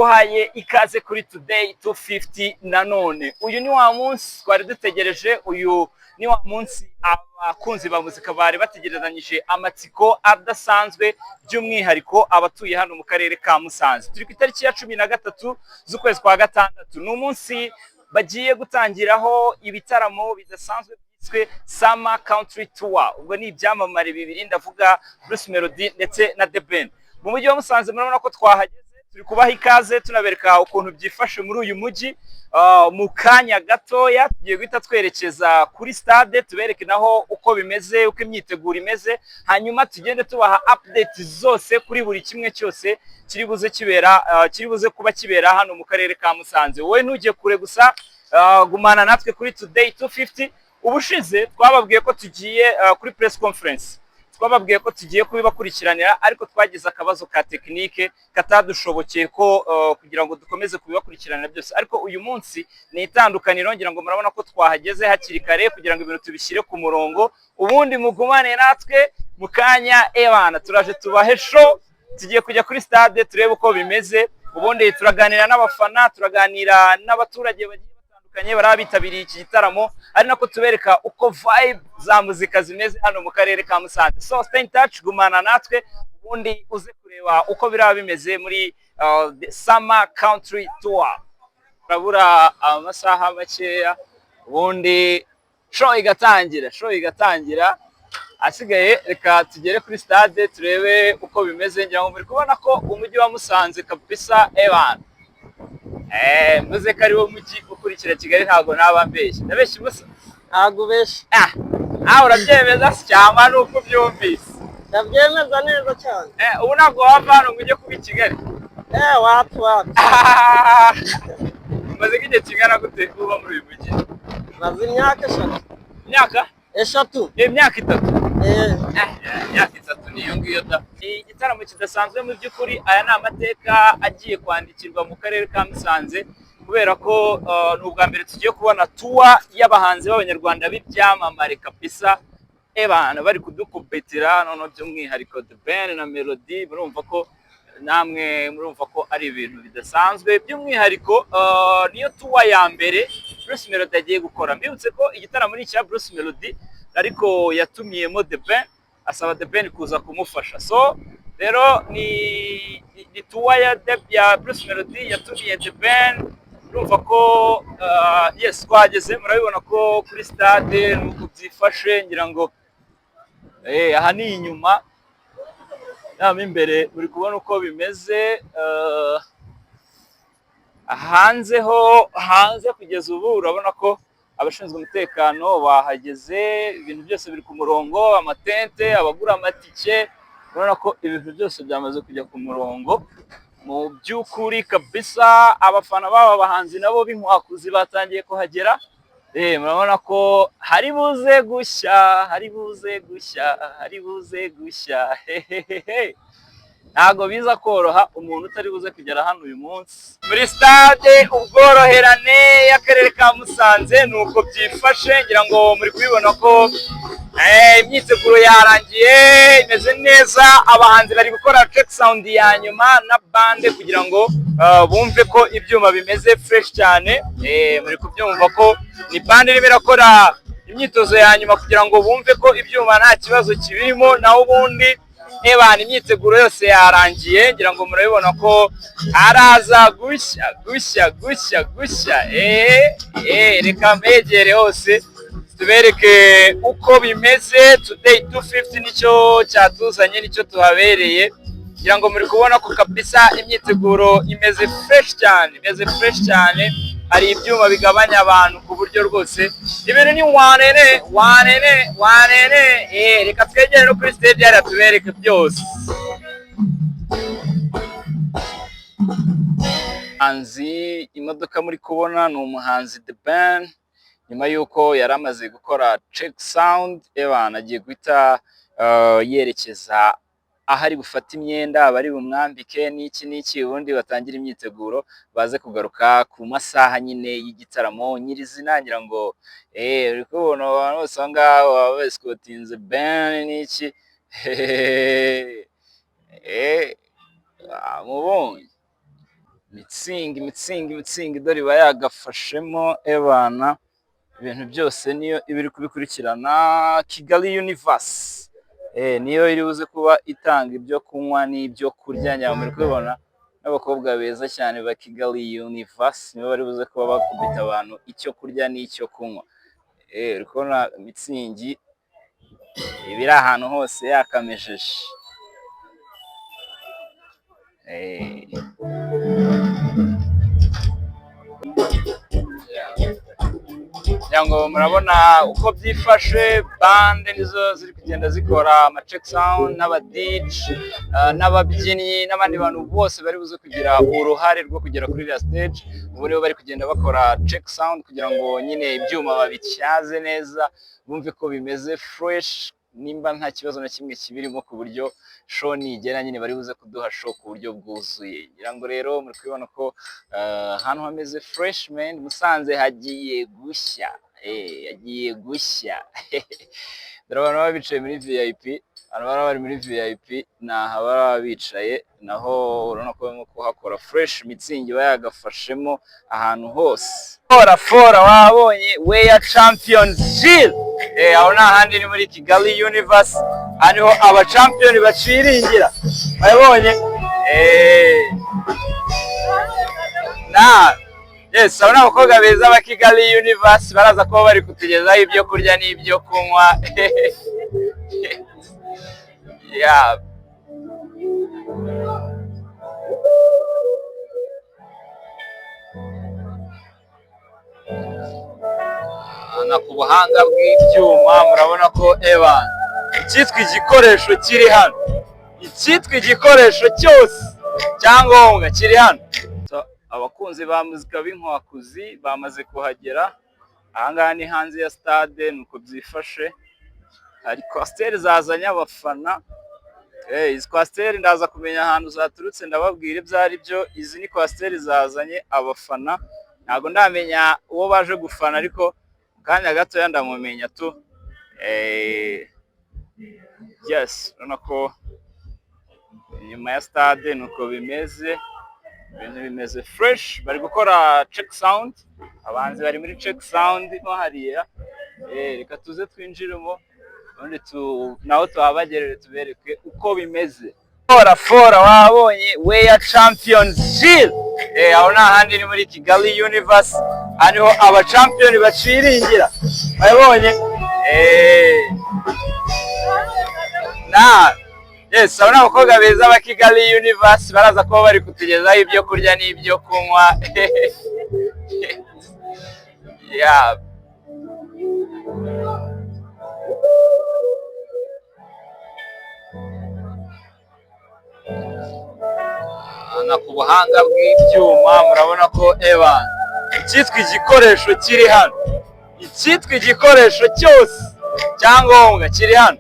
Uhaye ikaze kuri Today 250. Nanone uyu ni wa munsi twari dutegereje, uyu ni wa munsi abakunzi ba muzika bari bategerezanyije amatsiko adasanzwe, by'umwihariko abatuye hano mu karere ka Musanze. Turi ku itariki ya 13 z'ukwezi kwa gatandatu. Ni umunsi bagiye gutangiraho ibitaramo bidasanzwe byiswe Summer Country Tour. Ubwo ni ibyamamare bibiri, ndavuga Bruce Melody ndetse na The Ben. Mu mujyi wa Musanze murabona ko twahageze, turi kubaha ikaze, tunabereka ukuntu byifashe muri uyu mujyi. Mu kanya gatoya tugiye guhita twerekeza kuri stade, tubereke naho uko bimeze, uko imyiteguro imeze, hanyuma tugende tubaha update zose kuri buri kimwe cyose kiri buze kibera, kiri buze kuba kibera hano mu karere ka Musanze. Wowe ntujye kure gusa, gumana natwe kuri Today 250. Ubushize twababwiye ko tugiye kuri press conference, twababwiye ko tugiye kubibakurikiranira, ariko twagize akabazo ka tekinike katadushobokeye ko kugira ngo dukomeze kubibakurikiranira byose. Ariko uyu munsi ni itandukaniro, ngira ngo murabona ko twahageze hakiri kare kugira ngo ibintu tubishyire ku murongo. Ubundi mugumane natwe, mu kanya ebana turaje tubahe show. Tugiye kujya kuri stade turebe uko bimeze, ubundi turaganira n'abafana, turaganira n'abaturage bagiye batandukanye baraba bitabiriye iki gitaramo, ari nako tubereka uko vibe za muzika zimeze hano mu karere ka Musanze. So stay in touch, gumana natwe, ubundi uze kureba uko biraba bimeze muri the Summer Country Tour. Turabura amasaha makeya ubundi show igatangira, show igatangira. Asigaye reka tugere kuri stade turebe uko bimeze. Ngira ngo muri kubona ko umujyi wa Musanze kabisa ebana, mvuze ko ari wo mujyi ukurikira Kigali ntabwo naba mbeshye. Ndabeshya ubusa? Ntabwo ubeshya. Ah, nawe urabyemeza se cyangwa ni uko ubyumvise? Ndabyemeza neza cyane. Ubu ntabwo wava hano ngo ujye kuba i Kigali? Wapi, wapi. Umaze nk'igihe kingana gute uba muri uyu mujyi? Maze imyaka 3. Imyaka? 3. Imyaka 3? Eh. Imyaka 3 niyo ngiyo da. Ni igitaramo kidasanzwe mu by'ukuri. Aya ni amateka agiye kwandikirwa mu karere ka Musanze, kubera ko ni ubwa mbere tugiye kubona tour y'abahanzi b'Abanyarwanda b'ibyamamare kabisa, ebana bari kudukupetira. Noneho by'umwihariko The Ben na Melody, murumva ko namwe murumva ko ari ibintu bidasanzwe. By'umwihariko niyo tour ya mbere Bruce Melody agiye gukora. Mbibutse ko igitaramo ni icya Bruce Melody, ariko yatumiyemo The Ben, asaba The Ben kuza kumufasha. So rero ni tour ya Bruce Melody yatumiye The Ben. Urumva ko yes, twageze, murabibona ko kuri stade nuko byifashe. Ngira ngo aha ni inyuma yaba imbere uri kubona uko bimeze. Hanze ho, hanze kugeza ubu urabona ko abashinzwe umutekano bahageze, ibintu byose biri ku murongo, amatente, abagura amatike, urabona ko ibintu byose byamaze kujya ku murongo. Mu by'ukuri kabisa abafana b'aba bahanzi nabo b'inkwakuzi batangiye kuhagera. Murabona ko hari buze gushya, hari buze gushya, hari buze gushya. Hehehehe, ntabwo biza koroha umuntu utari buze kugera hano uyu munsi muri stade Ubworoherane y'akarere ka Musanze. Ni uko byifashe, ngira ngo muri kubibona ko imyiteguro yarangiye, imeze neza. Abahanzi bari gukora check sound ya nyuma na band kugira ngo bumve ko ibyuma bimeze fresh cyane. Muri kubyumva ko ni band irimo irakora imyitozo ya nyuma kugira ngo bumve ko ibyuma nta kibazo kibirimo. Naho ubundi ebana imyiteguro yose yarangiye, ngira ngo murabibona ko araza gushya, gushya, gushya, gushya. Reka mbegere hose tubereke uko bimeze. Today 250 nicyo cyatuzanye, nicyo tuhabereye. Ngira ngo muri kubona ko kabisa imyiteguro imeze fresh cyane, imeze fresh cyane. Hari ibyuma bigabanya abantu ku buryo rwose ibintu ni wanene wanene wanene. Reka twegere no kuri stage hariya tubereke byose. Umuhanzi, imodoka muri kubona ni umuhanzi The Ben, nyuma y'uko yari amaze gukora check sound, ebana agiye guhita yerekeza aho ari bufate imyenda bari bumwambike n'iki n'iki, ubundi batangire imyiteguro, baze kugaruka ku masaha nyine y'igitaramo nyirizina. Ngira ngo uri kubona abantu bose aho ngaho baba besikotinze Ben n'iki. Mubonye. Mützig, Mützig, Mützig, dore iba yagafashemo ebana, ibintu byose niyo iba iri kubikurikirana. Kigali Universe niyo iri buze kuba itanga ibyo kunywa n'ibyo kurya. Ngira muri kubibona n'abakobwa beza cyane ba Kigali Universe, nibo bari buze kuba bakubita abantu icyo kurya n'icyo kunywa. Uri kubona Mützig iba iri ahantu hose yakamejeje. Ngira ngo murabona uko byifashe. Band nizo ziri kugenda zikora ama check sound, n'aba DJ, n'ababyinnyi, n'abandi bantu bose bari buze kugira uruhare rwo kugera kuri iriya stage. Ubu nibo bari kugenda bakora check sound kugira ngo nyine ibyuma babityaze neza, bumve ko bimeze fresh, nimba nta kibazo na kimwe kibirimo, ku buryo show nigera nyine bari buze kuduha show ku buryo bwuzuye. Ngira ngo rero muri kubibona ko ahantu hameze fresh man. Musanze hagiye gushya, hagiye gushya. Dore abantu baba bicaye muri VIP, abantu baba bari muri VIP ni aha baba bicaye. Naho urabona ko barimo kuhakora fresh. Mützig iba yagafashemo ahantu hose. Fora fora, wabonye we are champions Gilles. Aho nta handi, ni muri Kigali Universe, aha niho aba champion baciringira, wabonye. Na yes, abo ni abakobwa beza ba Kigali Universe, baraza kuba bari kutugezaho ibyo kurya n'ibyo kunywa. Yeah. Na ku buhanga bw'ibyuma murabona ko eba icyitwa igikoresho kiri hano, icyitwa igikoresho cyose cyangombwa kiri hano. So, abakunzi ba muzika b'inkwakuzi bamaze kuhagera. Ahangaha ni hanze ya stade, nuko byifashe. Hari coaster zazanye abafana. Izi coaster ndaza kumenya ahantu zaturutse, ndababwira ibyo ari byo. Izi ni coaster zazanye abafana, ntabwo ndamenya uwo baje gufana, ariko mu kanya gatoya ndamumenya tu. Yes, urabona ko inyuma ya stade nuko bimeze, ibintu bimeze fresh. Bari gukora check sound, abahanzi bari muri check sound mo hariya. Reka tuze twinjiremo ubundi naho tuhabagerere, tubereke uko bimeze. Fora fora, wabonye we are champions Gilles. Aho nta handi, ni muri Kigali Universe, aha niho aba champion baciringira, wabonye. Na yes, abo ni abakobwa beza ba Kigali Universe, baraza kuba bari kutugezaho ibyo kurya n'ibyo kunywa. Yeah. Na ku buhanga bw'ibyuma murabona ko eba icyitwa igikoresho kiri hano, icyitwa igikoresho cyose cyangombwa kiri hano.